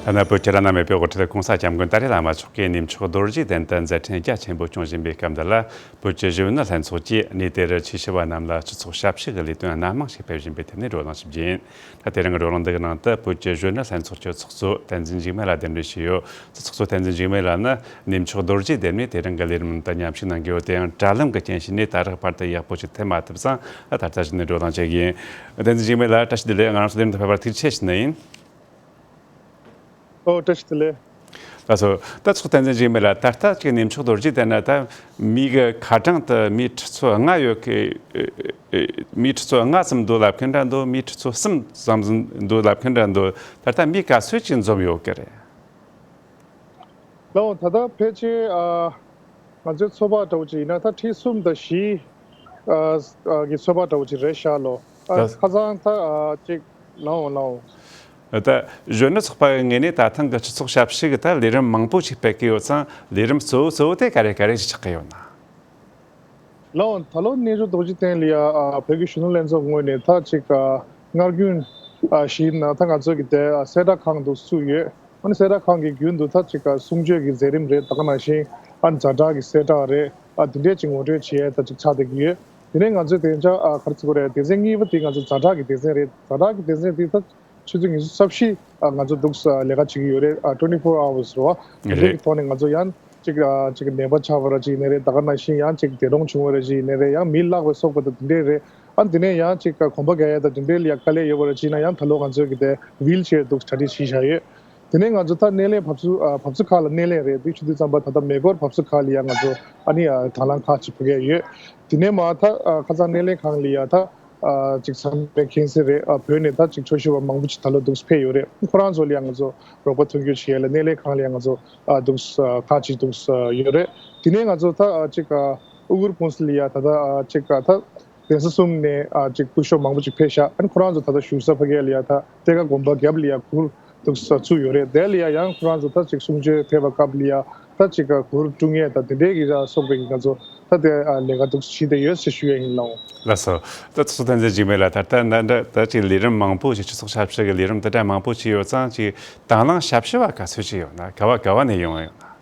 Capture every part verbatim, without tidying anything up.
ཐ་ན་བོད་ཀྱི་བླ་ན་མེད་པའི་དབུ་ཁྲིད་༸གོང་ས་༸སྐྱབས་མགོན་ཏཱ་ལའི་བླ་མ་མཆོག་གིས་གནས་མཆོག་རྡོ་རྗེ་གདན་དུ་མཛད་འཕྲིན་རྒྱ་ཆེན་པོ་སྐྱོང་བཞིན་པའི་སྐབས་འདི་ལ། བོད་ཀྱི་གཞོན་ནུ་ལྷན་ཚོགས་ཀྱིས་གནས་དེར་ཆོས་ཞུ་བ་རྣམས་ལ་སྤྱི་ཚོགས་ཞབས་ཞུ་གི་ལས་དོན་སྣ་མང་ཞིག་སྤེལ་བཞིན་པའི་ཐད་ནས་བགྲོ་གླེང་ཞུ་རྒྱུ་ཡིན། ད་དེ་རིང་གི་བགྲོ་གླེང་འདི་གི་ནང་དུ་བོད་ཀྱི་གཞོན་ནུ་ལྷན་ཚོགས་ཀྱི་ཚོགས་གཙོ་བསྟན་འཛིན་འཇིགས་མེད་ལགས་གདན་འདྲེན་ཞུས་ཡོད། ཚོགས་གཙོ་བསྟན་འཛིན་འཇིགས་མེད་ལགས་ནི་གནས་མཆོག་རྡོ་རྗེ་གདན་ནས་དེ་རིང་གི་ལས་རིམ་དང་མཉམ་ཞུགས་གནང་གི་ཡོད་དེ། ཡང་དྲ་ལམ་གྱི་རྐྱེན་བྱས་ནས་ད་རག་བར་དུ་ཡག་པོ་ཞིག་ཐེབས་མ་ཐུབ་ཙང་། ད་ལྟ་གཞི་ནས་བགྲོ་གླེང་བྱེད་ཀྱི་ཡིན། བསྟན་འཛིན་འཇིགས་མེད་ལགས། བཀྲ་ཤིས་བདེ་ལེགས། ང་རང་ཚོ་ལས་རིམ་དུ་ཕེབས་པར་ཐུགས་རྗེ་ཆེ་ཞུ་ནི་ཡིན། ཨོ། བཀྲ་ཤིས་བདེ་ལེགས། ལགས་སོ། ད་ཚོགས་བསྟན་འཛིན་འཇིགས་མེད་ལགས། ད་ལྟ་ཅིག་གནས་མཆོག་རྡོ་རྗེ་གདན་ན་ད་མི་གི་ཁ་གྲངས་དུ་མིའི་ཁྲི་ཚོ་ལྔ་ཡོད་ཀི། མིའི་ཁྲི་ཚོ་ལྔ་ཙམ་འདུག་ལབ་མཁན་འདྲ་འདུག་མིའི་ཁྲི་ཚོ་གསུམ་ཙམ་འདུག་ལབ་མཁན་འདྲ་འདུག་ད་ལྟ་མི་ག་ཚོད་ཅིག་འཛོམས་ཡོད་ཀི་རེད། ལགས་འོང་། ད་ལྟ་ཕལ་ཆེར་ཨ། ང་ཚོའི་ཚོད་དཔག་འདྲ་བོ་ཅིག་ཡིན་ན་ད་ཁྲི་གསུམ་དང་བཞི་ཨ་ཨ་གི་ཚོད་དཔག་འདྲ་བོ་ཅིག་རེད་ཤག་ལོ། ཨ། ལགས། ཁ་སང་ད་ཨ་ཅིག་ལགས་འོང་། ལགས་འོང་། ད་གཞོན་ནུ་ཚོགས་པ་ངོས་ནས་ད་ཐེངས་ཀྱི་སྤྱི་ཚོགས་ཞབས་ཞུ་གི་ད་ལས་རིམ་མང་པོ་ཞིག་སྤེལ་གི་ཡོད་ཙང་། ལས་རིམ་གཙོ་བོ་གཙོ་བོ་དེ་ག་རེ་ག་རེ་ཞིག་ཆགས་ཀྱི་ཡོད་ན། ལགས་འོང་། ད་ལོ་གནས་མཆོག་རྡོ་རྗེ་གདན་ལ་ཡ་ཨ་བོད་ཀྱི་གཞོན་ནུ་ལྷན་ཚོགས་ངོས་ནས་ད་ཅིག་ཨ་སྔར་རྒྱུན་ཨ་བཞིན་ད་ང་ཚོ་གི་དེ་ཨ་གསལ་བསྒྲགས་ཁང་དུ་བཙུགས་ཡོད། ཨ་ནི་གསལ་བསྒྲགས་ཁང་གི་རྒྱུན་དུ་ད་ཅིག་གསུང་ཆོས་ཀྱི་མཛད་རིམ་རེད། ད་ག་ནང་བཞིན་ཨ་ཛ་དྲག་གི་གསལ་བསྒྲགས་རེད། ཨ་དེ་འདྲས་ཅིག་ངོ་སྤྲོད་བྱེད་ཡས་ད་ཅིག་ཆགས་བསྡད་ཀྱི་ཡོད། དེ་ནས་ང་ཚོའི་དེ་འདྲ་ཨ་ག་རེ་ཟེར་དགོས་རེད། སྡེ་ཚན་གཉིས་པ་དེ་ང་ཚོ་ཛ་དྲག་གི་སྡེ་ཚན་རེད། ཛ་དྲག་གི་སྡེ་ཚན་དེ་ད་ཆུ་ཚོད་ཉི་ཤུ་རྩ་བཞི་ཨ་ང་ཚོ་འདུག་ས་ལས་ཀ་བྱེད་ཀྱི་ཡོད་རེད། ཨ་ཊུ་ཝེན་ཊི་ཕོར་ཨ་ཝར་སི་རེད་བ། དེ་འདྲས་ཀྱི་ཐོག་ནས་ང་ཚོ་ཡང་ཅིག་ཨ་ཅིག་ནད་པ་ཆགས་པ་ར་ཅིག་ཡིན་ནའི་རེད། ད་ག་ནང་བཞིན་ཡང་ཅིག་འདས་གྲོངས་བྱུང་བ་ར་ཅིག་ཡིན་ནའི་རེད། ཡང་མི་བརླག་པའི་སོགས་པ་ད་དེ་འདྲས་རེད། ཨ་དེ་ནས་ཡང་ཅིག་གོམ་པ་རྒྱག་ཡས་དང་དེ་འདྲའི་ལ་ཡ་དཀའ་ལས་ཡོད་པ་ར་ཅིག་ན་ཡང་ད་ལོ་ང་ཚོའི་གི་དེ་ཝིལ་ཆེར་འདུག་གྲ་སྒྲིག་བྱས་བཞག་ཡོད། དེ་ནས་ང་ཚོ་ད་སྣེ་ལེན་བབས་ཚུགས་ཨ་བབས་ཚུགས་ཁག་ལ་སྣེ་ལེན་རེད། དེ་ཆུ་དུས་ཙམ་པ་ད་ལྟ་མེ་འཁོར་བབས་ཚུགས་ཁག་ལ་ཡ་ང་ཚོ་ཨ་ནི་ཨ་དང་བླངས་ཁག་ཅིག་ཕུལ་གི་ཡོད། དེ་ནས་མ་ད་ཨ་ཁ་སང་སྣེ་ལེན་ཁང་ལ་ཡ་ད་ཨ་ཅིག་ཚང་མས་མཁྱེན་གསལ་རེད། ཨ་བོད་ནས་ད་ཅིག་ཆོས་ཞུ་བ་མང་པོ་ཅིག་ད་ལོ་འདུག་ཕེབས་ཡོད་རེད། ཁོ་རང་ཚོ་ལ་ཡ་ང་ཚོ་རོགས་པ་མཐུན་འགྱུར་བྱེད་ཡ་ལ་སྣེ་ལེན་ཁང་ལ་ཡ་ང་ཚོ་ཨ་འདུག་ཨ་ཁག་ཅིག་འདུག་ཡོད་རེད། དེ་ནས་ང་ཚོ་ད་ཨ་ཅིག་ཨ་ཨུ་གུར་ཀུན་སི་ལ་ཡ་ད་ད་ཨ་ཅིག་ཨ་ད་གདན་ས་གསུམ་ནས་ཨ་ཅིག་སྐུ་ཞབས་མང་པོ་ཅིག་ཕེབས་ཤག་ཨ་ནི་ཁོ་རང་ཚོ་ད་ལྟ་བཞུགས་ས་ཕ་གི་ལ་ཡ་ད་གཏེར་ཁ་དགོན་པ་རྒྱབ་ལ་ཡ་གུར་འདུག་ས་བཙུགས་ཡོད་རེད། དེ་ལ་ཡ་ཡང་ཁོ་རང་ཚོ་ད་ཅིག་གསུང་ཆོས་ཕེབས་པ་སྐབས་ལ་ཡ་ད་ཅིག་གུར་དཀྲུག་མཁན་ད་དེ་འདྲའི་གི་ར་སོགས་པའི་གི་ང་ཚོ་ད་དེ་ཨ་ལས་ཀ་འདུག་བྱས་བསྡད་ཡོད་ཟེར་ཞུ་ཡ་ཡིན། ལགས་འོང་། ལགས་སོ། ད་ཚོགས་གཙོ་བསྟན་འཛིན་འཇིགས་མེད་ལགས། ད་ལྟ་ད་ད་ད་ཅིག་ལས་རིམ་མང་པོ་ཞིག་སྤྱི་ཚོགས་ཞབས་ཞུ་གི་ལས་རིམ་དེ་འདྲ་མང་པོ་ཞིག་ཡོད་ཙང་། ཅིག་དང་བླངས་ཞབས་ཞུ་བ་ག་ཚོད་ཅིག་ཡོད་ན། ག་བ་ག་བ་ནས་ཡོང་ཡོད་ན།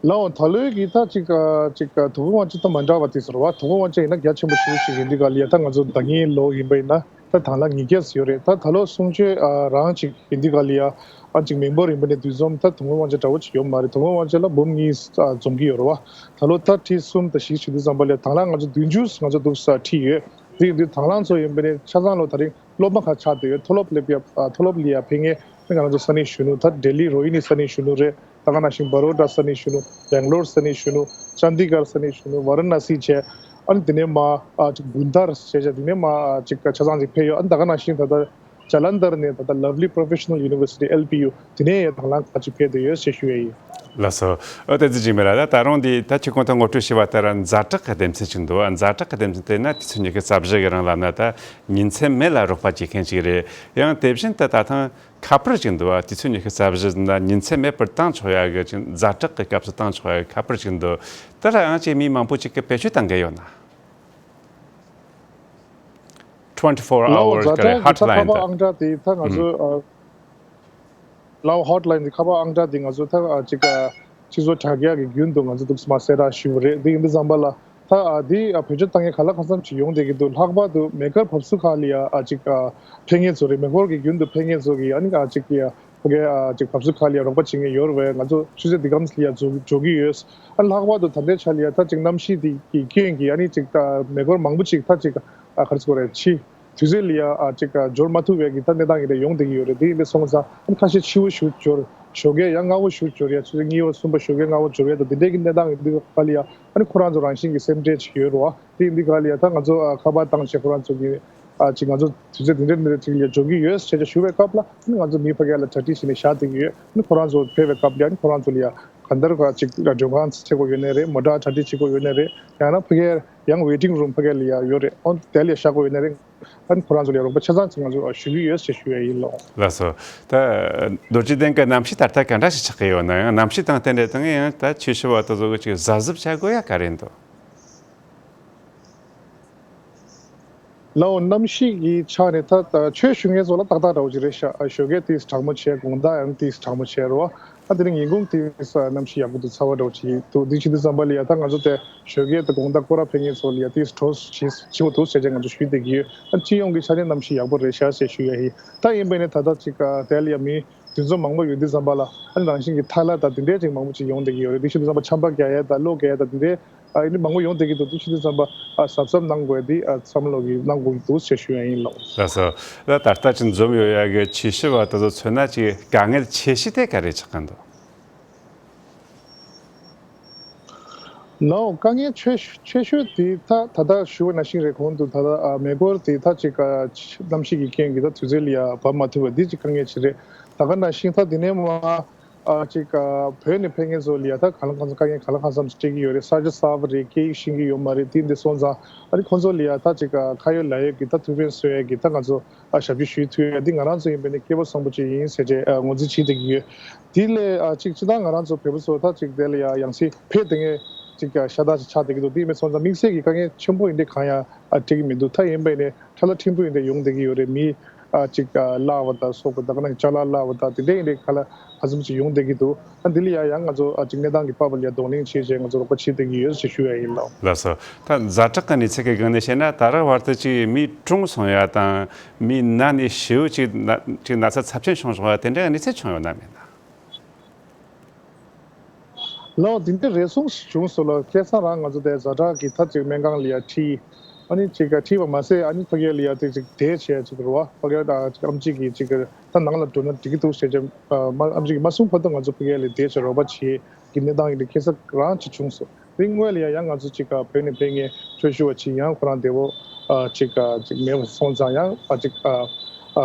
ལགས་འོང་། ད་ལོའི་གི་ད་ཅིག་ཨ་ཅིག་ཨ་དོ་དགོང་དབང་ཆེན་ད་མ་འདྲ་བ་དེ་ཟེར་བ། དོ་དགོང་དབང་ཆེན་ཡིན་ན་རྒྱ་ཆེན་པོ་ཞེ་པོ་ཅིག་ཡིན་དུས་ག་ལ་ཡ་ད་ང་ཚོ་ཟླ་ཉིན་ལོ་ཡིན་པ་ཡིན་ན་ད་དང་བླངས་ཉིས་བརྒྱ་ཙམ་ཡོད་རེད། ད་ད་ལོ་གསུང་ཆོས་ཨ་རང་ཅིག་ཡིན་དུས་ག་ལ་ཡ་ཨ་ཅིག་མི་འབོར་ཡིན་པ་ནས་དུས་འཛོམས་ད་དོ་དགོང་དབང་ཆེན་འདྲ་བོ་ཅིག་ཡོད་མ་རེད། དོ་དགོང་དབང་ཆེན་ལ་འབུམ་གཉིས་ཨ་འཛོམས་ཀྱི་ཡོད་རེད་བ། ད་ལོ་ད་ཁྲི་གསུམ་དང་བཞི་བྱེད་དུས་ཙམ་པ་ལ་ཡ་དང་བླངས་ང་ཚོ་བདུན་ཅུ་ང་ཚོ་འདུག་ས་ཁྲིད་ཡོད། དེ་ཡིན་དུས་དང་བླངས་ཚོ་ཡིན་པ་ནས་ཆ་ཚང་ལོ་ད་རིང་སློབ་མ་ཁག་ཆགས་བསྡད་ཡོད། མཐོ་སློབ་སླེབས་ཡ་ཨ་མཐོ་སློབ་ལ་ཡ་ཕེབས་མཁན་ང་རང་ཚོ་ས་གནས་གཞོན་ནུ་ད་ལྡི་ལི་རོ་ཧི་ནི་ས་གནས་གཞོན་ནུ་རེད། ད་ག་ནང་བཞིན་བ་རོ་ཌ་ས་གནས་གཞོན་ནུ། སྦེང་ལོར་ས་གནས་གཞོན་ནུ། ཅན་དི་གར་ས་གནས་གཞོན་ནུ། ཝ་ར་ཎ་སི་བྱས། ཨ་ནི་དེ་ནས་མ་ཨ་ཅིག་གུན་དར་བྱས་བྱས། དེ་ནས་མ་ཨ་ཅིག་ཆ་ཚང་ཅིག་ཕེབས་ཡོད། ཨ་ནི་ད་ག་ནང་བཞིན་ད་ལྟ་ཇ་ལན་དར་ནས་ད་ལྟ་Lovely Professional University L P U དེ་ནས་ཡང་དང་བླངས་ཁག་ཅིག་ཕེབས་བསྡད་ཡོད་ཞེས་ཞུ་ཡས་ཡིན། ལགས་སོ། ཨོ་བསྟན་འཛིན་འཇིགས་མེད་ལགས། ད་ད་རུང་འདི་ད་ཁྱེད་ཁོང་ད་ངོ་སྤྲོད་བྱས་པ་ལྟར་ཛ་དྲག་གི་སྡེ་ཚན་ཅིག་འདུག་ཛ་དྲག་གི་སྡེ་ཚན་དེ་ན་དུས་ཚོད་ཉི་ཤུ་རྩ་བཞི་གི་རིང་ལ་ན་ད་ཉིན་མཚན་མེད་ལ་རོགས་པ་བྱེད་མཁན་ཅིག་རེད། ཡང་དེ་བཞིན་དུ་ད་ཐེངས་ཁ་པར་ཅིག་འདུག་བ། དུས་ཚོད་ཉི་ཤུ་རྩ་བཞི་ན་ཉིན་མཚན་མེད་པར་བཏང་ཆོག་ཡ་གི་ཅིག་ཛ་དྲག་གི་སྐབས་སུ་བཏང་ཆོག་ཡ་གི་ཁ་པར་ཅིག་འདུག་དེ་ལ་ཡང་ཅིག་མི་མང་པོ་ཅིག་གིས་བེད་སྤྱོད་བཏང་གི་ཡོད་ན། twenty four hours ག་རེ་ཧོཊ་ལ་ཡིན་དེ། ལགས་འོང་། ཛ་དྲག་གི་ད་ཁ་པར་ཨང་གྲངས་དེ་ད་ང་ཚོ་ཨ་ལགས་འོང་། ཧོཊ་ལ་ཡིན་དེ་ཁ་པར་ཨང་གྲངས་དེ་ང་ཚོ་ད་ཨ་ཅིག་ཨ་སྤྱི་ཚོགས་དྲ་རྒྱ་གི་རྒྱུན་དུ་ང་ཚོ་འདུག་སེ་མར་གསལ་བསྒྲགས་ཞུས་པ་རེད། དེ་ཡིན་དུས་ཙམ་པ་ལ་ད་ཨ་དེ་ཨ་བེད་སྤྱོད་བཏང་མཁན་ག་ལ་གང་འཚམ་ཅིག་ཡོང་བསྡད་ཀྱི་འདུག་ལྷག་པར་དུ་མེ་འཁོར་བབས་ཚུགས་ཁག་ལ་ཡ་ཨ་ཅིག་ཨ་ཕེབས་མཁན་ཚོ་རེད། མེ་འཁོར་གྱི་རྒྱུན་དུ་ཕེབས་མཁན་ཚོ་གི་ཨ་ནི་ཨ་ཅིག་ཡ་ཕ་གི་ཨ་ཅིག་བབས་ཚུགས་ཁག་ལ་ཡ་རོགས་པ་བྱེད་མཁན་ཡོད་རེད་པས། ང་ཚོ་ཆུ་ཚོད་འདི་གམ་ལ་ཡ་འགྲོ་འགྲོ་གི་ཡོད། ཨ་ལྷག་པར་དུ་ད་ལྟའི་ཆ་ལ་ཡ་ད་ཅིག་གནམ་གཤིས་འདི་གི་རྐྱེན་གྱིས་ཨ་ནི་ཅིག་ད་མེ་འཁོར་མང་པོ་ཅིག་ད་ཅིག་ཨ་ག་རེ་ཟེར་དགོས་རེད། ཕྱི་དུས་ཚོད་ལ་ཡ་ཨ་ཅིག་འབྱོར་མ་ཐུབ་པའི་གི་ད་གནས་སྟངས་ཡིན་ད་ཡོང་བསྡད་ཀྱི་ཡོད་རེད། དེ་ཡིན་པ་སོང་ཙང་ཨ་ནི་ཁ་ཤས་ཕྱི་པོ་ཞིག་འབྱོར། ཞོགས་ཀས་ཡང་སྔ་པོ་ཞིག་འབྱོར་ཡ། ཆུ་ཚོད་གཉིས་པ་གསུམ་པ་ཞོགས་ཀས་སྔ་པོ་འབྱོར་ཡ་ད་དེ་འདྲའི་གི་གནས་སྟངས་ཡིན་དུས་ག་ལ་ཡ་ཨ་ནི་ཁོ་རང་ཚོ་རང་བཞིན་གྱི་སེམས་ཁྲལ་ཅིག་ཡོད་རེད་པ། དེ་ཡིན་དུས་ག་ལ་ཡ་ད་ང་ཚོ་ཨ་ཁ་པར་བཏང་བྱས་ཁོ་རང་ཚོ་གི་ཨ་ཅིག་ང་ཚོ་དུས་ཚོད་དེ་འདྲའི་འདི་འདྲ་ཅིག་ལ་འབྱོར་གྱི་ཡོད་ཟེར་བྱས་ཞུ་བའི་སྐབས་ལ་ཨ་ནི་ང་ཚོ་མི་ཕ་གི་ལ་གྲ་སྒྲིག་བྱས་ནས་བཞག་བསྡད་ཀྱི་ཡོད། ཨ་ནི་ཁོ་རང་ཚོ་ཕེབས་པའི་སྐབས་ལ་ཨ་ནི་ཁོ་རང་ཚོ་ལ་ཡ་གང་ལྟར་ག་ཅིག་མགྲོན་ཁང་ཚེག་དགོས་ཡོད་ནའི་རེད། མོ་ཊ་གྲ་སྒྲིག་བྱེད་དགོས་ཡོད་ནའི་རེད། ཡང་ན་ཕ་གིར་ཡང་ཝེ་ཊིང་རུམ་ཕ་གི་ལ་ཡ་ཡོད་རེད། ཨོ་དེ་ལ་ཡ་བཞག་དགོས་ཡོད་ནའི་རེད། ཨ་ནི་ཁོ་རང་ཚོ་ལ་ཡ་རོགས་པ་ཆ་ཚང་ཅིག་ང་ཚོ་ཞུ་གི་ཡོད་ཞེས་ཞུ་ཡ་ཡིན། ལགས་འོང་། ལགས་སོ། ད་རྡོ་རྗེ་གདན་གྱི་གནམ་གཤིས་ད་ལྟ་ག་འདྲ་ཞིག་ཆགས་ཀྱི་ཡོད་ན། ཡང་གནམ་གཤིས་དང་རྟེན་འབྲེལ་དང་ཡང་ད་ཆོས་ཞུ་བ་དེ་ཚོ་གི་ཅིག་གཟབ་གཟབ་བྱ་དགོས་ཡ་ག་རེ་འདུག་ལའོ་གནམ་གཤིས་ཀྱི་ཆ་ནས་ད་ད་ཆོས་ཞུ་མཁན་ཚོ་ལ་ཏག་ཏག་འདྲ་བོ་ཅིག་རེད་ཤག་ཨ་ཞོགས་ཀས་ཏིས་གྲང་མོ་བྱས། དགོང་དག་ཡང་ཏིས་གྲང་མོ་བྱས་རོ། ཨ་དེ་རིང་ཉིན་གུང་ཏིས་གནམ་གཤིས་ཡག་པོ་འདུག་ཚ་བ་འདྲ་བོ་ཅིག་འདུག་འདི་བྱེད་དུས་ཙམ་པ་ལ་ཡ་ད་ང་ཚོ་དེ་ཞོགས་ཀས་དང་དགོང་དག་སྐོར་ར་ཕེབས་མཁན་ཚོ་ལ་ཡ་ཏིས་བྲོ་ཞིག་བྱེད་དགོས་འདུག་ཟེར་བྱས་ང་ཚོ་ཞུས་བསྡད་ཀྱི་ཡོད། ཨ་སྤྱི་ཡོངས་ཀྱི་ཆ་ནས་གནམ་གཤིས་ཡག་པོ་རེད་ཤག་ཟེར་ཞུ་ཡ་ཡིན། ད་ཡིན་པ་ནས་ད་ལྟ་ཅིག་དེ་ལ་ཡ་མི་འདུ་འཛོམས་མང་པོ་ཡོད་དུས་ཙམ་པ་ལ་ཨ་ནི་རང་བཞིན་གྱི་ཐལ་བ་དང་དེ་འདྲའི་ཅིག་མང་པོ་ཅིག་ཡོང་བསྡད་ཀྱི་ཡོད་རེད། དེ་བྱེད་དུས་ཙམ་པ་ཆམ་པ་རྒྱག་ཡ་དང་གློ་རྒྱག་ཡ་དང་དེ་འདྲའི་ཨ་ནི་མང་པོ་ཡོང་བསྡད་ཀྱི་འདུག་དེ་བྱེད་དུས་ཙམ་པ་ཨ་གཟབ་གཟབ་གནང་དགོས་དེ་ཨ་བསམ་བློ་གི་གནང་དགོས་ཀྱི་འདུག་ཅེས་ཞུ་ཡ་ཡིན་ལགས། ལགས་སོ། ད་ད་ལྟ་ཅིག་འཛོམས་ཡོད་ཡ་གི་ཆེ་ཤོས་བ་དེ་ཚོ་མཚོན་ན་ཅིག་དཀའ་ངལ་ཆེ་ཤོས་དེ་ག་རེ་ཆགས་ཀྱི་འདུག་ལའོ་དཀའ་ངལ་ཆེ་ཤོས་ཆེ་ཤོས་དེ་ད་ད་ལྟ་ཞུ་བ་ནང་བཞིན་རེད། གོང་དུ་ད་ལྟ་ཨ་མེ་འཁོར་དེ་ད་ཅིག་ཨ་གནམ་གཤིས་ཀྱི་རྐྱེན་གྱིས་ད་དུས་ཚོད་ལ་ཡ་བབས་མ་ཐུབ་པ་འདི་ཅིག་དཀའ་ངལ་ཅིག་རེད། ད་ག་ནང་བཞིན་ད་དེ་ནས་མ་ཨ་ཅིག་ཨ་བོད་ནས་ཕེབས་མཁན་ཚོ་ལ་ཡ་ད་གང་ལ་གང་འཚམ་དཀའ་ངལ་གང་ལ་གང་འཚམ་ཅིག་འཕྲད་ཀྱི་ཡོད་རེད། ས་ཆ་གསར་པ་རེད། སྐད་ཡིག་ཤེས་ཀྱི་ཡོད་མ་རེད། དེ་འདི་སོང་ཙང་ཨ་ནི་ཁོང་ཚོ་ལ་ཡ་ད་ཅིག་ཨ་ཁ་ཡོད་ལག་ཡོད་ཀྱི་ད་ཐུགས་ཕན་གསོས་ཡ་གི་ད་ང་ཚོ་ཨ་ཞབས་ཕྱི་ཞུ་ཐུབ་ཡ་འདི་ང་རང་ཚོ་ཡིན་པ་ནས་སྐལ་བ་བཟང་པོ་ཅིག་ཡིན་ཟེར་བྱས་ཨ་ངོས་འཛིན་བྱེད་བསྡད་ཀྱི་ཡོད། དེ་ལས་ཨ་ཅིག་སྤྱིར་བཏང་ང་རང་ཚོ་བོད་པ་ཚོ་ད་ཅིག་དེ་ལ་ཡ་ཡང་སེ་ཕེབས་བསྡད་མཁན་ཅིག་ཨ་ཤ་སྟག་ཅིག་ཆགས་བསྡད་ཀྱི་འདུག་དེ་མིན་སོང་ཙང་དམིགས་བསལ་གྱི་དཀའ་ངལ་ཆེན་པོ་ཡིན་དེ་གང་ཡང་ཨ་འཕྲད་ཀྱི་མི་འདུག་ད་ཡིན་པ་ནས་ཁྲ་ལ་ཕྲན་བུ་ཡིན་དེ་ཡོང་བསྡད་ཀྱི་ཡོད་རེད། མི་ཨ་ཅིག་ཨ་བརླག་པ་དང་སོགས་པ་ད་ག་ནང་ཅ་ལག་བརླག་པ་དང་དེ་འདྲ་ཡིན་དེ་ག་ལ་ག་ཚོད་ཅིག་ཡོང་བསྡད་ཀྱི་འདུག་ཨ་འདི་ལ་ཡ་ཡང་ང་ཚོ་ཨ་ཅིག་གནས་སྟངས་ཀྱི་པར་བ་ལ་ཡ་གདོང་ལེན་བྱས་བྱས་ང་ཚོ་རོགས་པ་བྱེད་བསྡད་ཀྱི་ཡོད་ཅེས་ཞུ་ཡ་ཡིན་ལགས། ལགས་སོ། ད་ཛ་དྲག་གི་གནས་ཚུལ་གྱི་སྒང་ནས་བཤད་ན་ད་རག་བར་དུ་ཅིག་མི་གྲོངས་སོང་ཡ་དང་མི་ན་ནས་ཤི་བོ་ཅིག་ན་ཅིག་ན་ཚ་ཚབས་ཆེན་བྱུང་སོང་ཡ་དེ་འདྲའི་གནས་ཚུལ་བྱུང་ཡོད་ན་མེད་ན། ལགས་འདི་འདྲ་རེ་ཟུང་ཞིག་བྱུང་སོང་ལགས། ཁ་སང་རང་ང་ཚོ་དེ་ཛ་དྲག་གི་ད་ཅིག་སྨན་ཁང་ལ་ཡ་ཁྲིད། ཨ་ནི་ཅིག་ཁྲིད་པ་མ་ཟད་ཨ་ནི་ཕ་གི་ལ་ཡ་ཅིག་ཅིག་བསྡད་བྱས་ཅིག་རེད་བ། ཕ་གི་ཨ་ཅིག་ཨམ་ཆི་གིས་ཅིག་ད་ནང་ལ་འགྲོ་ན་འགྲིག་གི་འདུག་ཟེར་བྱས་ཨ་མ་ཨམ་ཆི་གིས་མ་གསུངས་བར་དུ་ང་ཚོ་ཕ་གི་ལ་བསྡད་བྱས་རོགས་པ་བྱེད་ཀྱི་གནས་སྟངས་ཡིན་དེ་ཁ་སང་རང་ཅིག་བྱུང་སོང་། དེ་སྔོན་ལ་ཡ་ཡང་ང་ཚོ་ཅིག་བོད་ནས་ཕེབས་མཁན་འཕྲོད་བཞུད་པ་ཅིག་ཡང་ཁོ་རང་བདེ་བོ་ཨ་ཅིག་ཨ་ཅིག་མེད་པ་སོང་ཙང་ཡང་ཨ་ཅིག་ཨ་ཨ་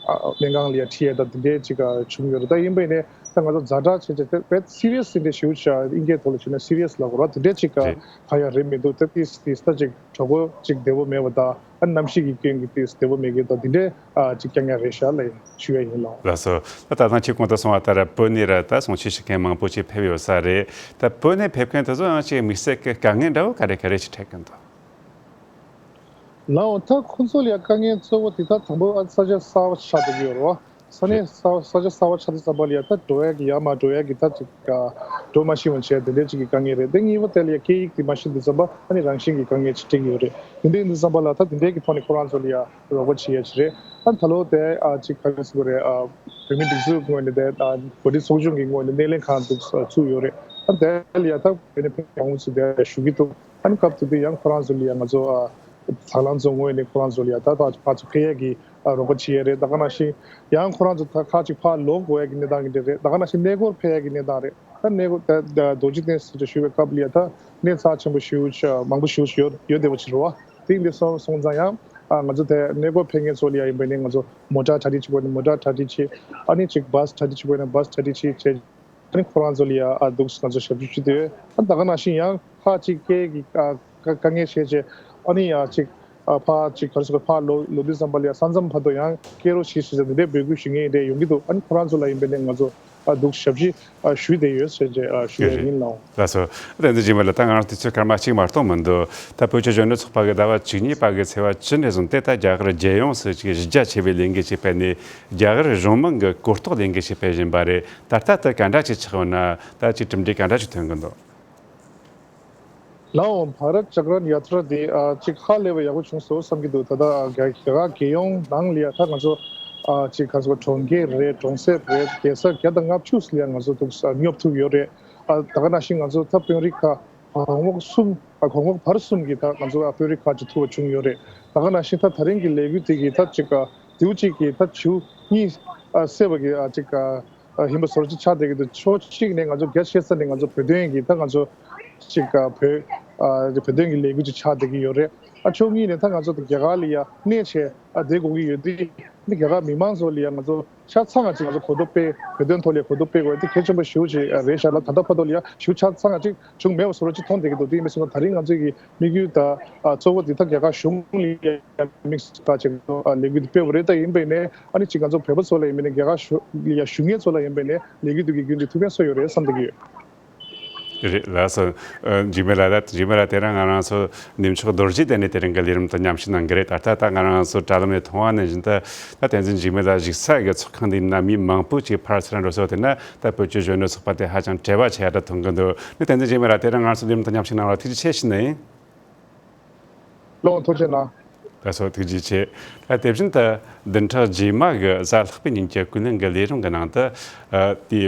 ཨ་སྨན་ཁང་ལ་ཡ་ཁྲིད་ཡས་དང་དེ་འདྲའི་ཅིག་ཨ་བྱུང་ཡོད་རེད། ད་ཡིན་པ་ཡིན་ནའི་ད་ང་ཚོ་ཛ་དྲག་བྱས་བྱས་དཔེ་སི་རི་ཡས་ཟེར་འདྲ་ཞེ་པོ་ཅིག་ཨིན་སྐད་ཐོག་ལ་བྱས་ན་སི་རི་ཡས་ལབ་དགོས་རེད། དེ་འདྲའི་ཅིག་ཨ་རེད། གང་ཡང་རེད་མི་འདུག་ད་ཏིས་ཏིས་ད་ཅིག་གྲོད་ཁོག་ཅིག་བདེ་བོ་མེད་པ་དང་ཨ་གནམ་གཤིས་ཀྱི་སྐྱོན་གྱིས་ཏིས་བདེ་བོ་མེད་མཁན་དང་དེ་འདྲའི་ཨ་ཅིག་རྐྱང་རྐྱང་རེད་ཤག་ལབ་ཞུ་ཡ་ཡིན་ལགས། ལགས་སོ། ད་ད་ཐེངས་ཁྱེད་གོང་དུ་གསུངས་པ་ལྟར་བོད་ནས་ར་ད་གསུང་ཆོས་ཞུ་མཁན་མང་པོ་ཅིག་ཕེབས་ཡོད་ས་རེད། ད་བོད་ནས་ཕེབས་མཁན་དེ་ཚོ་ཡང་ཅིག་དམིགས་བསལ་གྱི་དཀའ་ངལ་འདྲ་བོ་ག་རེ་ག་རེ་ཅིག་འཕྲད་ཀྱི་འདུག་ལའོ་ད་ཁོང་ཚོ་ལ་ཡ་དཀའ་ངལ་གཙོ་བོ་དེ་ད་དང་པོ་ཨ་ས་ཆ་གསར་པ་ཆགས་བསྡད་ཀྱི་ཡོད་རེད་བ། ས་གནས་གསར་ས་ཆ་གསར་པ་ཆགས་དུས་ཙམ་པ་ལ་ཡ་ད་འགྲོ་ཡ་གི་ཡར་མར་འགྲོ་ཡ་གི་ད་ཅིག་ཨ་འགྲོ་མ་ཤེས་པ་བྱས་དེ་འདྲའི་ཅིག་གི་དཀའ་ངལ་རེད། དེ་གཉིས་པ་དེ་ལ་ཡ་སྐད་ཡིག་དེ་མ་ཤེས་དུས་ཙམ་པ་ཨ་ནི་རང་བཞིན་གྱི་དཀའ་ངལ་ཅིག་འཕྲད་ཀྱི་ཡོད་རེད། དེ་འདྲ་ཡིན་དུས་ཙམ་པ་ལ་ད་དེ་འདྲའི་གི་ཐོག་ནས་ཁོ་རང་ཚོ་ལ་ཡ་རོགས་པ་བྱེད་ཡ་ཅིག་རེད། ཨ་ད་ལོ་དེ་ཨ་ཅིག་ག་རེ་ཟེར་དགོས་རེད། ཨ་བོད་མིའི་སྒྲིག་འཛུགས་ངོས་ནས་དེ་ཨ་བོད་རིགས་ཚོགས་ཆུང་གི་ངོས་ནས་སྣེ་ལེན་ཁང་དུ་ཚུགས་ཡོད་རེད། ཨ་དེ་ལ་ཡ་ད་བོད་ནས་ཕེབས་མང་པོ་ཅིག་དེ་ཞུ་གི་འདུག་ཨ་ནི་སྐབས་དེ་དུས་ཡང་ཁོ་རང་ཚོ་ལ་ཡ་ང་ཚོ་ཨ་དང་བླངས་ཚོ་ངོས་ནས་ཁོ་རང་ཚོ་ལ་ཡ་ད་ཕར་ཕར་ཚུར་ཕེབས་ཡས་ཀྱི་ཨ་རོགས་པ་བྱེད་ཡས་རེད། ད་ག་ནང་བཞིན་ཡང་ཁོ་རང་ཚོ་ད་ཁ་ཅིག་ཕར་ལོག་དགོས་ཡས་ཀྱི་གནས་སྟངས་ཀྱི་འདྲ་རེད། ད་ག་ནང་བཞིན་གནས་སྐོར་ཕེབས་ཡས་ཀྱི་གནས་སྟངས་རེད། ད་གནས་སྐོར་ད་ད་རྡོ་རྗེ་གདན་ཟེར་ཅིག་ཞུ་བའི་སྐབས་ལ་ཡ་ད་གནས་རྩ་ཆེན་པོ་ཞེ་པོ་ཅིག་མང་པོ་ཞེ་པོ་ཅིག་ཡོད་ཡོད་བསྡད་པ་ཅིག་རེད་བ། དེ་འདི་སོང་སོང་ཙང་ཡང་ཨ་ང་ཚོ་དེ་གནས་སྐོར་ཕེབས་མཁན་ཚོ་ལ་ཡ་ཡིན་པ་ཡིན་ནའི་ང་ཚོ་མོ་ཊ་གྲ་སྒྲིག་བྱེད་དགོས་ནི་མོ་ཊ་གྲ་སྒྲིག་བྱེད། ཨ་ནི་ཅིག་བཱས་གྲ་སྒྲིག་བྱེད་དགོས་ན་བཱས་གྲ་སྒྲིག་བྱེད་བྱས། ཨ་ནི་ཁོ་རང་ཚོ་ལ་ཡ་ཨ་འདུག་ང་ཚོ་ཞབས་ཞུ་ཞུ་དུས་ཨ་ད་ག་ནང་བཞིན་ཡང་ཕར་ཅིག་སྐད་ཀྱི་ཨ་དཀའ་དཀའ་ངལ་བྱས་བྱས། ཨ་ནི་ཡ་ཅིག་ཨ་ཕར་ཅིག་ག་རེ་ཟེར་དགོས། ཕར་ལོག་ལོག་དུས་ཙམ་པ་ལ་ཡ་ས་མཚམས་བར་དུ་ཡང་སྐྱེལ་རོགས་བྱེད་ཟེར་འདི་འདྲའི་འབོད་སྐུལ་ཞུ་མཁན་འདྲ་ཡོང་གི་འདུག་ཨ་ནི་ཁོ་རང་ཚོ་ལ་ཡིན་པ་ཡིན་ནའི་ང་ཚོ་ཨ་འདུག་ཞབས་ཕྱི་ཨ་ཞུས་བསྡད་ཡོད་ཟེར་བྱས་ཨ་ཞུ་ཡ་ཡིན་ལགས། ལགས་སོ། ད་འདི་རྗེས་མ་ལ་ད་ང་རང་དུས་ཚོད་སྐར་མ་གཅིག་མ་གཏོགས་མི་འདུག་ད་བོད་ཀྱི་གཞོན་ནུ་ཚོགས་པ་གི་ཟླ་བ་བཅུ་གཉིས་པ་གི་ཚེས་པ་བཅུ་ནས་བཟུང་སྟེ་ད་རྒྱ་གར་རྒྱལ་ཡོངས་སུ་ཅིག་གཞི་རྒྱ་ཆེ་བའི་ལས་འགུལ་ཅིག་སྤེལ་ནས་རྒྱ་གར་གཞུང་མང་གི་གོ་རྟོགས་ལས་འགུལ་ཞིག་སྤེལ་བཞིན་པ་རེད། ད་ལྟ་ད་ག་འདྲ་ཅིག་ཆགས་ཡོད་ན། ད་ཅིག་གྲུབ་འབྲས་ག་འདྲ་ཅིག་ཐོན་གི་འདུག་ལའོ་བྷ་རཏ་ཇག་རན་ཡ་ཏྲ་དེ་ཨ་ཅིག་ཧ་ལས་པའི་ཡག་པོ་བྱུང་སོང་བསམ་གྱི་འདུག་ད་ལྟ་རྒྱ་རྒྱ་གར་རྒྱལ་ཡོངས་ནང་ལ་ཡ་ད་ང་ཚོ་ཨ་ཅིག་ག་ཚོད་གྲོང་ཁྱེར་རེད། གྲོང་གསེབ་རེད། རྒྱལ་ས་བརྒྱ་དང་ལྔ་བཅུ་ལ་ཡ་ང་ཚོ་ཐུག་ཨ་སྙོབ་ཐུབ་ཡོད་རེད། ཨ་ད་ག་ནང་བཞིན་ང་ཚོ་ད་དཔོན་རིགས་ཁག་གོང་འོག་གསུམ་ཨ་གོང་འོག་བར་གསུམ་གྱི་ད་ང་ཚོ་ཨ་དཔོན་རིགས་ཁག་ཅིག་ཐུག་པ་བྱུང་ཡོད་རེད། ད་ག་ནང་བཞིན་ད་ད་རིང་གི་ལས་འགུལ་དེ་གི་ད་ཅིག་ཨ་དེའུ་གཅིག་གི་ད་བྱིའུ་གཉིས་ཨ་བསད་པ་གི་ཨ་ཅིག་ཨ་ཨ་ཡིན་པ་བཟོ་འདྲ་ཅིག་ཆགས་བསྡད་ཀྱི་འདུག་ཕྱོགས་གཅིག་ནས་ང་ཚོ་རྒྱ་ཆེ་ས་ནས་ང་ཚོ་བོད་དོན་གྱི་ད་ང་ཚོ་ཅིག་ཨ་བོད་ཨ་བོད་དོན་གྱི་ལས་འགུལ་ཅིག་ཆགས་བསྡད་ཀྱི་ཡོད་རེད། ཨ་ཕྱོགས་གཉིས་ནས་ད་ང་ཚོ་ད་རྒྱ་གར་ལ་ཡ་གནས་བྱས་ཨ་བསྡད་དགོས་ཀྱི་ཡོད་དུས། འདི་རྒྱ་གར་མི་མང་ཚོ་ལ་ཡ་ང་ཚོ་ཆ་ཚང་བ་ཅིག་ང་ཚོ་གོ་རྟོགས་སྤེལ། བོད་དོན་ཐོག་ལ་གོ་རྟོགས་སྤེལ་དགོས་དེ་གལ་ཆེན་པོ་ཞེ་པོ་ཅིག་རེད་ཤག་ལ། ད་ལྟ་བར་དུ་ལ་ཡ་ཞེ་པོ་ཆ་ཚང་བ་ཅིག་བྱུང་མེད་པ་བཟོ་འདྲ་ཅིག་མཐོང་བསྡད་ཀྱི་འདུག་དེ་ཡིན་པ་སོང་ཙང་ད་རིང་ང་ཚོ་གི་དམིགས་ཡུལ་ད་ཨ་གཙོ་བོ་དེ་ད་རྒྱ་གར་གཞུང་ལ་ཡ་དམིགས་བསལ་ཅིག་ལས་འགུལ་དེ་སྤེལ་བ་རེད། ད་ཡིན་པ་ཡིན་ནའི་ཨ་ནི་ཅིག་ང་ཚོ་བོད་པ་ཚོ་ལ་ཡིན་པ་ཡིན་ནའི་རྒྱ་གར་གཞུང་ལ་ཡ་ཞུ་མཁན་ཚོ་ལ་ཡིན་པ་ཡིན་ནའི་ལས་འགུལ་དེ་གི་བརྒྱུད་ནས་ཐུགས་ཕན་གསོས་ཡོད་རེད་བསམ་བསྡད་ཀྱི་ཡོད། རེད། ལགས་སོ། ཨ། འཇིགས་མེད་ལགས། ད་འཇིགས་མེད་ལགས་དེ་རིང་ང་རང་ཚོ་འདེམས་ཤོག་རྡོ་རྗེ་གདན་ནས་དེ་རིང་གི་ལས་རིམ་དང་མཉམ་ཞུགས་གནང་གི་རེད། ད་ལྟ་ད་ང་རང་ཚོ་དྲ་ལམ་ནས་མཐོང་བ་ནང་བཞིན་དུ། ད་བསྟན་འཛིན་འཇིགས་མེད་ལགས་བཞུགས་ས་གི་ཚོགས་ཁང་འདི་ན་མི་མང་པོ་ཅིག་ཕར་ཚུར་འགྲོ་སོང་། དེ་ན་ད་བོད་ཀྱི་གཞོན་ནུ་ཚོགས་པ་དེ་ཧ་ཅང་བྲེལ་བ་ཆེ་ཡ་འདྲ་མཐོང་གི་འདུག་ནི་བསྟན་འཛིན་འཇིགས་མེད་ལགས་དེ་རིང་ང་ཚོ་ལས་རིམ་དང་མཉམ་ཞུགས་གནང་བར་ཐུགས་རྗེ་ཆེ་ཞུ་ནི་ཡིན། ལགས་འོང་། ཐུགས་རྗེ་གནང་། ལགས་སོ། ཐུགས་རྗེ་ཆེ། ད་དེ་བཞིན་དུ་བདུན་ཕྲག་རྗེས་མ་གི་གཟའ་ལྷག་པའི་ཉིན་གྱི་ཀུན་གླེང་གི་ལས་རིམ་གྱི་ནང་དུ། ཨ། དེ་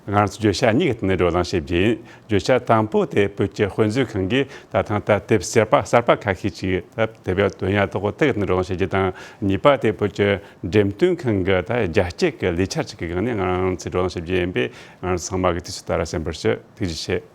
ང་རང་ཚོ་བརྗོད་བྱ་གཉིས་ཀྱི་སྟེང་ནས་བགྲོ་གླེང་བྱེད་རྒྱུ་ཡིན། བརྗོད་བྱ་དང་པོ་དེ་བོད་ཀྱི་དཔེ་མཛོད་ཁང་གིས་ད་ཐེངས་ད་དེབ་གསར་པ་གསར་པ་ཁ་ཤས་ཅིག་ད་དེབ་ཡག་བཏོན་ཡག་ཐོག་དེ་གི་སྟེང་ནས་བགྲོ་གླེང་བྱེད་རྒྱུ་དང་། གཉིས་པ་དེ་བོད་ཀྱི་འགྲེམས་སྟོན་ཁང་གི་ད་རྒྱ་སྐྱེད་ཀྱི་ལས་འཆར་ཅིག་གི་སྒང་ནས་ང་རང་ཚོས་བགྲོ་གླེང་བྱེད་རྒྱུ་ཡིན་པས། ང་རང་ཚོ་ཚང་མ་གིས་དུས་ཚོད་ལྟར་གསན་པར་ཞུ། ཐུགས་རྗེ་ཆེ།